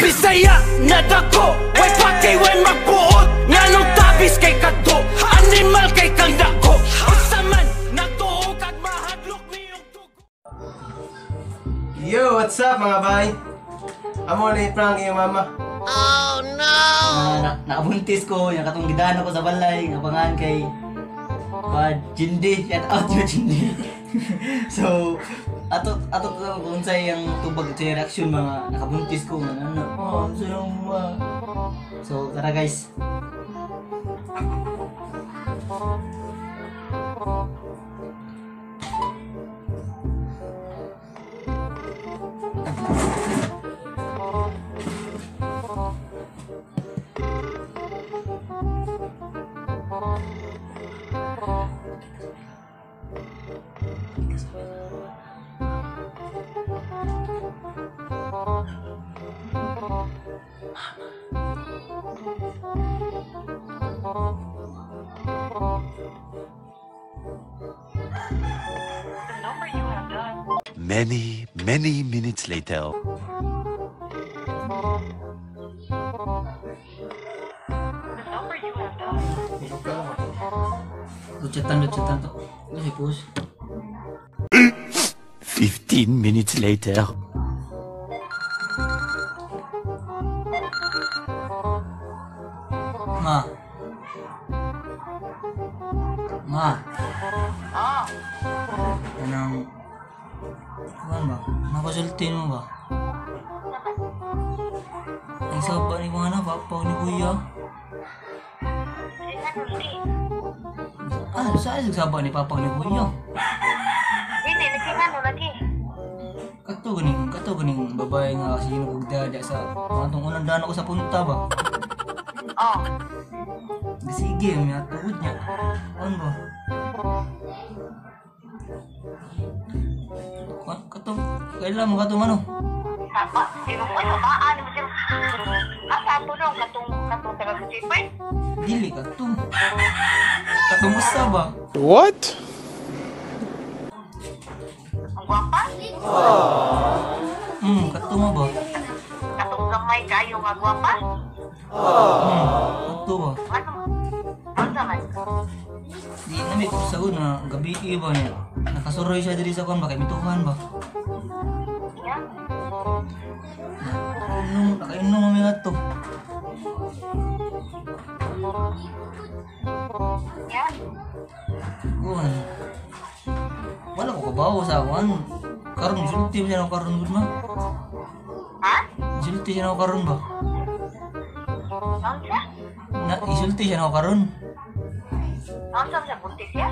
Bisaya na dako, way paki way magbuot. Nganong tabis kay kadto, animal kay kang dako. Unsa man nagtuo kag mahadlok niyong dugo. Yo, what's up mga bay? Amo na i-prank iyong mama. Na, nakabuntis ko, yung katong gidaan ako sa balay, nga pangalan kay Bad Jindi, shout out yo Jindi. So, ato ato to kung unsay ang tubag sa reaksyon mga nakabuntis ko nga ano. Oh, unsa yung mga. So, tara guys. Many, many minutes later. Luchatan, luchatan to. Ano si Pus? 15 minutes later. Ma. Ma. Ah, Anong kuan ba? Nakasulti mo ba? Ang saba ni mga na, papaw ni kuya. Ah, saan nagsaba ni papa ni kuya? Dili, nagkingano lagi. Kato ganing babae nga kasi yun dada sa atong unang daan ako sa punta ba? Oh, Sige, may atuod niya. Ano ba? Kato, kailan mo kato mano? Saba. Sino ko sabaan mo siya. Asa ato nung katong katong taga sa Japan? Dili kato. Kato mo sa ba? What? Ang gwapa? Kato mo ba? Katong gamay kayo nga gwapa? Kato ba? Ano? Ano man? Di na may kusagod na gabi iba niya. Nakasuroy siya diri sa kon ba kay mituhan ba? Ya? Nakainom, nakainom kami nga to. Ya? Kuan. Wala ko kabawo sa kuan. Karon sulti siya na karon gud ma. Ha? Sulti siya na karon ba? Naunsa? Na isulti siya na karon. Naunsa sa buntis ya?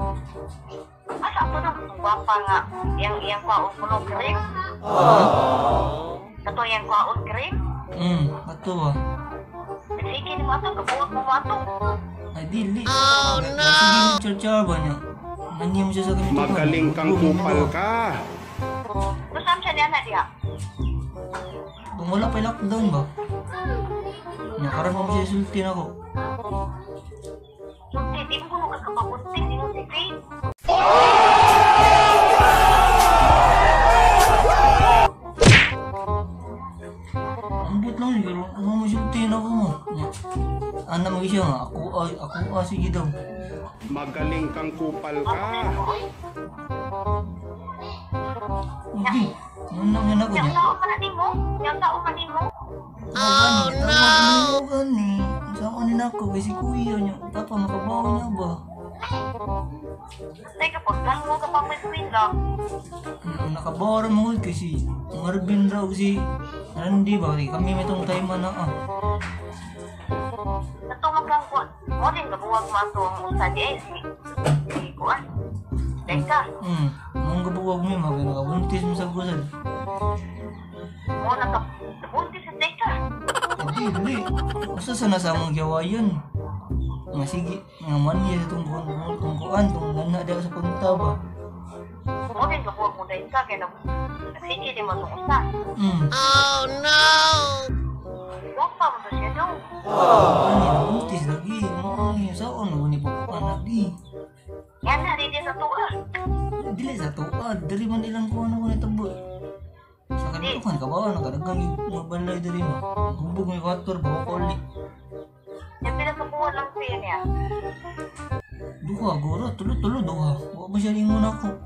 Asa ato nung katong gwapa nga yang iyang kwaon kuno cream? Katong iyang kwaon cream? Kato ba? Sige ni mo ato, kabuot mo mo ato. Ay dili. Oh no. Sige, char ba niya? Nanyim siya sa ganito. Magaling kang kupal ka. Kusam siya niya na diha? Kung wala pa lockdown ba? Nya karon mo siya sulti na ko. Sulti, di mo kuno kakapabuntis, di mo si Faith. Ambot lang siguro. Ano mo sulti na ko mo? Nya. Ana mo siya nga ako ay ako ah, sige daw. Magaling kang kupal ka. Hindi. Ano naman ako Yang niya? tao ka na nimo? Yang tao ka nimo? Oh no! Gani. Sa ako ni nako kay si kuya niya. Papa makabawo niya ba? Teka, pagkan mo ka pang may lang. Nakabawo ra mo kay si Marvin raw si Randy ba kay kami may tong time na ah. Ato magkang kuan. Mo din kabuwag mo ato ang usa di ay si si kuan. Teka, Mong gabuwag mi mga nakabuntis mo sa gusad. Mo naka buntis sa teka. Dili. Usa sa nasa among giawayan. Nga sige, nga man niya sa tong kuan tong kuan tong gana daw sa punta ba. Mo din kabuwag mo dahil ka kay nag sige di mo itong usa. Wag pa mo to siya dong. Ani nabuntis lagi. Mo ni saon mo ni pakuan lagi. Yan na di sa tuwa. Dili sa tuad, diri man ilang kuan ako nitabo. Sa kanibukan ka ba nakadagang mga balay diri ma. Hubog may water ba ko uli. Yung pila ka buwan lang siya niya. Duha guro, tulo-tulo duha. Wa ba siya lingon ako.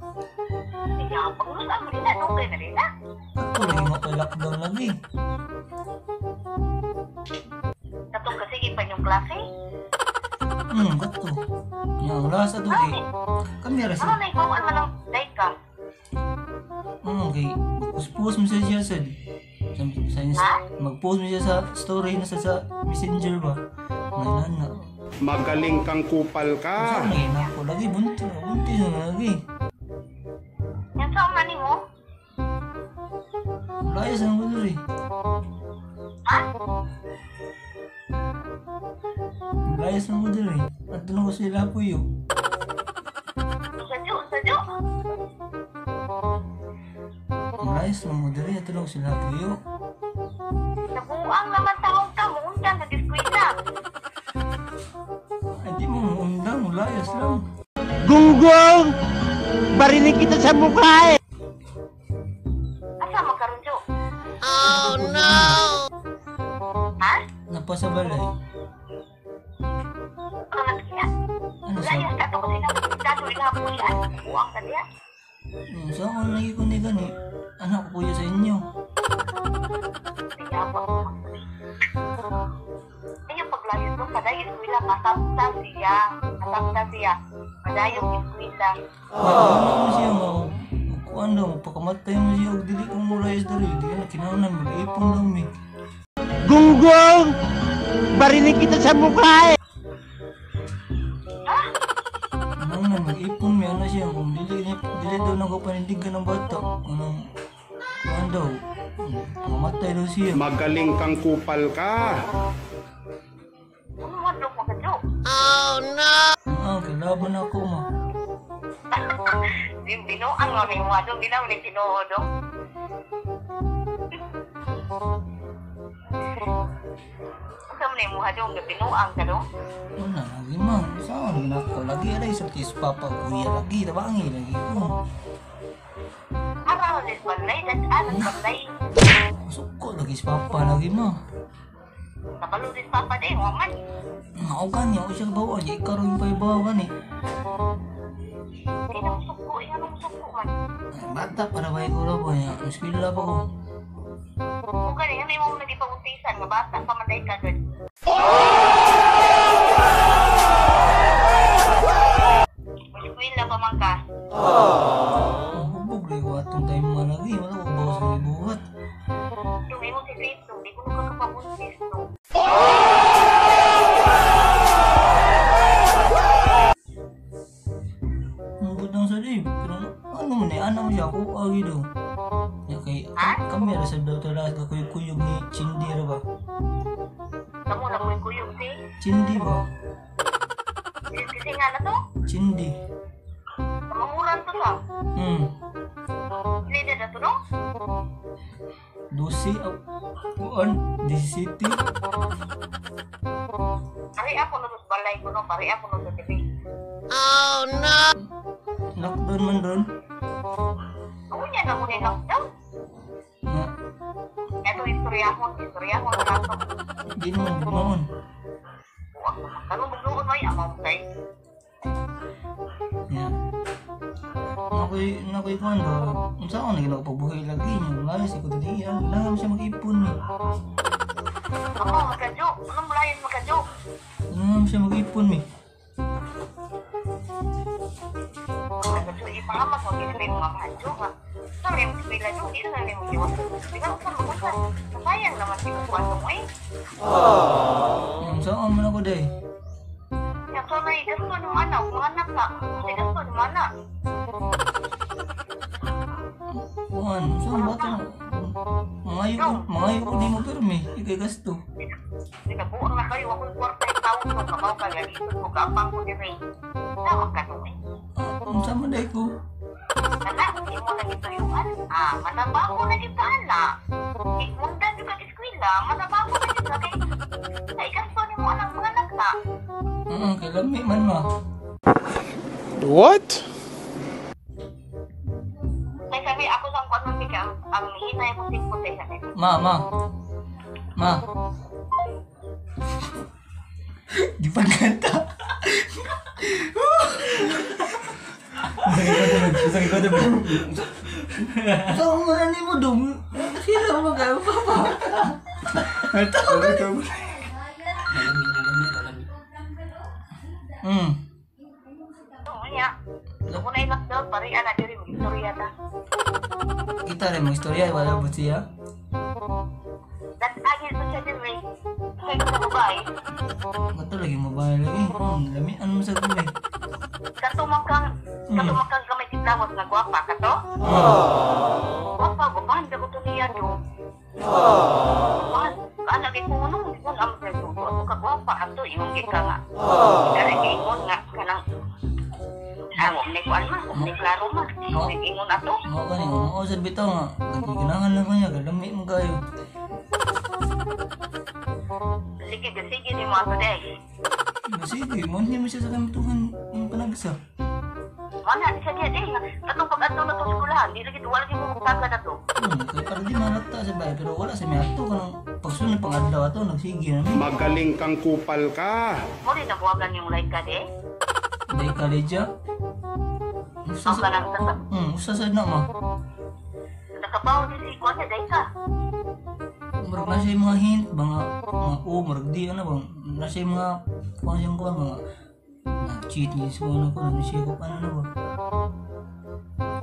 Sige, ang paglusan mo rin na, dugay na rin na. Ato lagi maka lockdown lagi. Katong kasi pa yung klase. Kato. Nya ang last ato kay kami ra Ano siya. na ikaw man lang day ka? Kay magpost mo siya sa sa magpost mo siya sa story na sa Messenger ba. Ngayon na. Magaling kang kupal ka. Sa ngayon ako lagi buntis na lagi. Yan sa una nimo? Layas ang ko diri. Ha? Layas ang ko diri. At doon ko sila puyo. Sadyo, sadyo. Layas ang ko diri. At doon ko sila puyo. Nabuang naman taong ka, muundang sa eskwela. Ay di mo muundang, layas lang. Gunggong! Barinig kita sa mukha eh! Asa magkaroon, Jo? Oh no! Ha? Napa sa balay. Ano siya? Ano sa? Layas ka to kasi na ilahap mo siya. Buang ka diya. Sa ako lagi ko ni gani. Anak ko puyo sa inyo. Sige ako. Ay, yung paglayas mo, padayon eskwela, masabta siya. Masabta siya. Padayong eskwela. Ano mo siya mo? Kuan daw, pakamatay mo siya og dili ko mo layas diri. Di na kinahanglan mag-ipon daw mi. Gunggong! Barinig kita sa mukha eh! Kinahanglan mag-ipon mi ano siya kung dili dili daw na ko panindigan ng bata. Anong kuan daw? Pakamatay daw siya. Magaling kang kupal ka. Ano madlok mo ka, Jo? Ah, kailaban ako ma. Yung binuang mo ni mo, dong ginaw ni tinuod, dong. Unsa man ni mo dong binuang ka dong? Wala lagi ma. Saan lagi ako lagi aray sa tis papa kuya lagi tabangi lagi ko. Ara ni balay dat anan balay. Suko lagi si papa lagi ma. Kabalo din papa din, wa man. Mao gani ako siya bawa di karon pa ibaw gani. Di na suko, yan ang suko man. Ay, bata para ba ko ra ba niya. Eskwela pa ko. Kung gani ano yung mga nagipabuntisan nga bata pa man dai ka gud. Eskwela pa man ka. Hubog lagi ko atong time man lagi. Wala ko bawa sa gibuhat. Yung imong sikreto, di ko ka kapabuntis no. Ang lang sa di. Pero ano man eh, ano mo siya ako agi daw. Ya kay kami ra sa daw tala ka kuyog ni Cindy ra ba? Kamo na ko'y kuyog si. Cindy ba? Kasi nga na to. Cindy. Manguran to sa. Lida na to no? 12 kuan 17. Pare ako no sa balay ko no, pare ako no sa TV. Lockdown man ron. Ako niya na ko ni lockdown. Nga Ito istoryahon, istoryahon na nato. di naman bugnaon. Karon bugnoon may amaw kay. Ya. Nakoy kuan ba? Unsa ako na ginapagbuhi lagi niya. Layas ko dili yan. Kailangan siya mag-ipon ni. Ako magkadyo, anong mulayan magkadyo? Kailangan siya mag-ipon mi. Magkadyo ipahamak mo gini mga mahadyo nga. Sa rin eskwela jo, di na rin mo giwas. Bilang sa magusan, sayang naman si kuan mo eh. Unsa man ako day? Yang so na gasto ng anak, mga anak ka. Kasi gasto ng anak. Kuan, unsa man bata? Mangayo ko nimo pirmi, ikay gasto. Sinabuang na kayo, ako'y kwarta yung tawag ko, kabaw ka, lagi ko, kaapang ko dire. Tawag ka to eh. Unsa man day ko? Kana, imo na gituyuan. Ah, manabako na kita ana. Mundan juga ka eskwela, manabako na kita kay sa igasto nimo anak mga anak na. Kay lami man ma. What? Abi ako sa kuan ni kay ang hinay ko cellphone sa nito. Ma, ma. Ma. Di pa kanta. Saan mo na mo dong? Sila mo kayo, papa. Tawag ka. Nalami, nalami, nalami. Oo niya. So kung na lockdown pare ana diri mo istorya ta. Kita rin mo istorya, wala ba siya? Nag-agil ko siya diri. Sa ko babae. Kato lagi mobile eh. Lami, ano mo sa gabi? Katumang kang gamay titlawos nga gwapa kato? Gwapa, gwapahan ka ko to niya do. Gwapahan. Kaana kay kung anong ingon ang preso. Ato ka gwapa ato ingon kay ka nga. Dara kay ingon nga kanang ah, wag ni kuan ma, wag ni klaro ma. Ingon ingon ato. Mo ka ni, oo, sa bitaw nga. Ganahan lang ko niya, galami mo kayo. Sige, sige ni mo ato day. Sige, mo niya mo siya sa kamituhan ng panagsa. Mana di siya diya day. Katong pag-adto na to eskwelahan, di lagi wala lagi mo taga na to. Kaya para di malata sa bahay, pero wala sa may ato kanang pagsunod pang adlaw ato, nagsige na mi. Magaling kang kupal ka. Mo rin nabuwagan yung like ka day. Dahil college ah. Usa Ang sa, kanang sa usa sa na ma. nakabaw di si kuan day ka. Murag na siya yung mga hint, mga o, murag di, ano bang, na siya yung mga, kuhan siyang kuhan, mga, na-cheat niya sa kuhan ako, na-siya ko, ano na ba?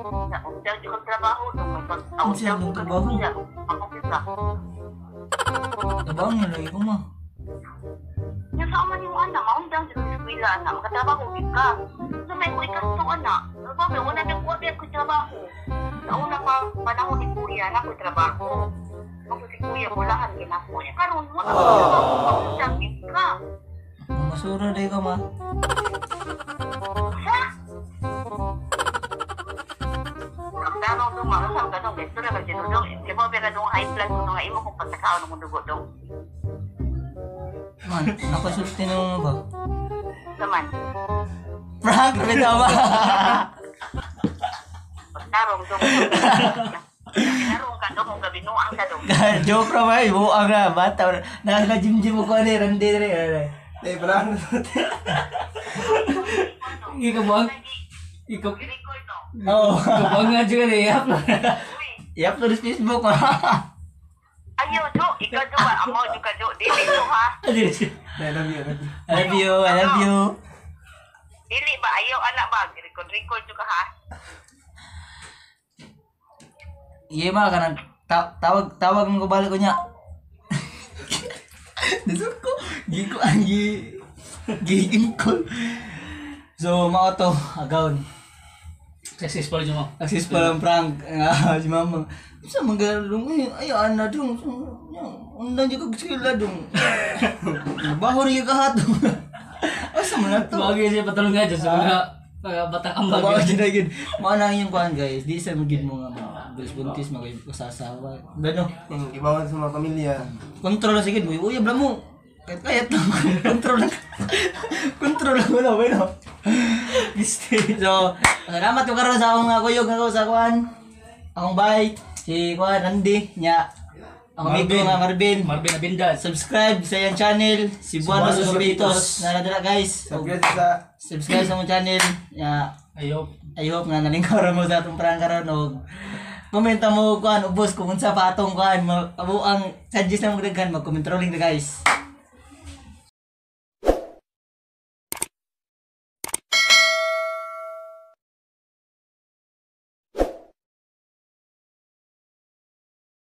Sa unsa jud kang trabaho dong may pag Unsa jud kang trabaho? Ako kita. Trabaho niya lagi ko ma. Yung sa man yung anak, maundang jud sa eskwela anak, makatrabaho gid ka. Sa may ko ikasto anak. Babe, wala na ko ko trabaho. Sa una pa panahon ni kuya na ko trabaho. Ako si kuya bulahan ginako niya karon wala ko trabaho, maundang gid ka. Masura dahil ka ma. Sa? Ang tarong dong mga sa ganong guys, ra ba dong. Kay mo bera dong high blood ko nga imo kong pagkakaon ng dugo dong. Man, nakasulti na mo ba? Naman. Prank, bitaw ba? Pagtarong dong. Tarong ka dong, gabi nuang ka dong. Joke ra ba? Buang na, bata. Nasa gym-gym ko ni Randy rin. Eh, parang Ikaw ba? Ikaw, Record no. Oo. ikaw ba nga dyan eh? Upload. I-upload sa Facebook. Ayaw, Jo. Ikaw, Jo. ba? Amo, Jo ka, Jo. Dili, Jo, ha? I love you, I love you. I love you, I love you. Dili ba? Ayaw, anak ba? Record, record, Jo ka, ha? Iya ma, kanang tawag mo ko balik ko niya. Nasur ko, gi ko ang gi gi call. So mao to, agaon. Successful dyan mo. Successful ang prank nga si mama. Sa mga dong eh, ay ana dong. Undang jud kag sila dong. Baho rin yung kahat. Asa man na to? Bagay siya patulong nga dyan sa mga batang ambag. Kabaw dyan na gid. Mao na ang iyong kuan guys. Di sa magid mo nga mga bilis buntis mga kasasawa. Gano? Yung ibawan sa mga pamilya. Kontrol lang sige mo. Uyab lang mo. Kahit kayat lang. Kontrol lang. Kontrol lang wala bueno. So, salamat ko karon sa akong kuyog nga ko sa kuan. Akong bay si kuan Randy nya. Akong amigo nga Marvin. Marvin Abindan. Subscribe sa iyang channel, si Buano Sospitos. Nara guys. Subscribe sa Subscribe sa among channel. Nya, I hope. I hope nga nalingkaw ra mo sa atong prank karon og komenta mo kuan ubos kung unsa pa atong kuan abo ang suggest na mo daghan mag-comment rolling na guys.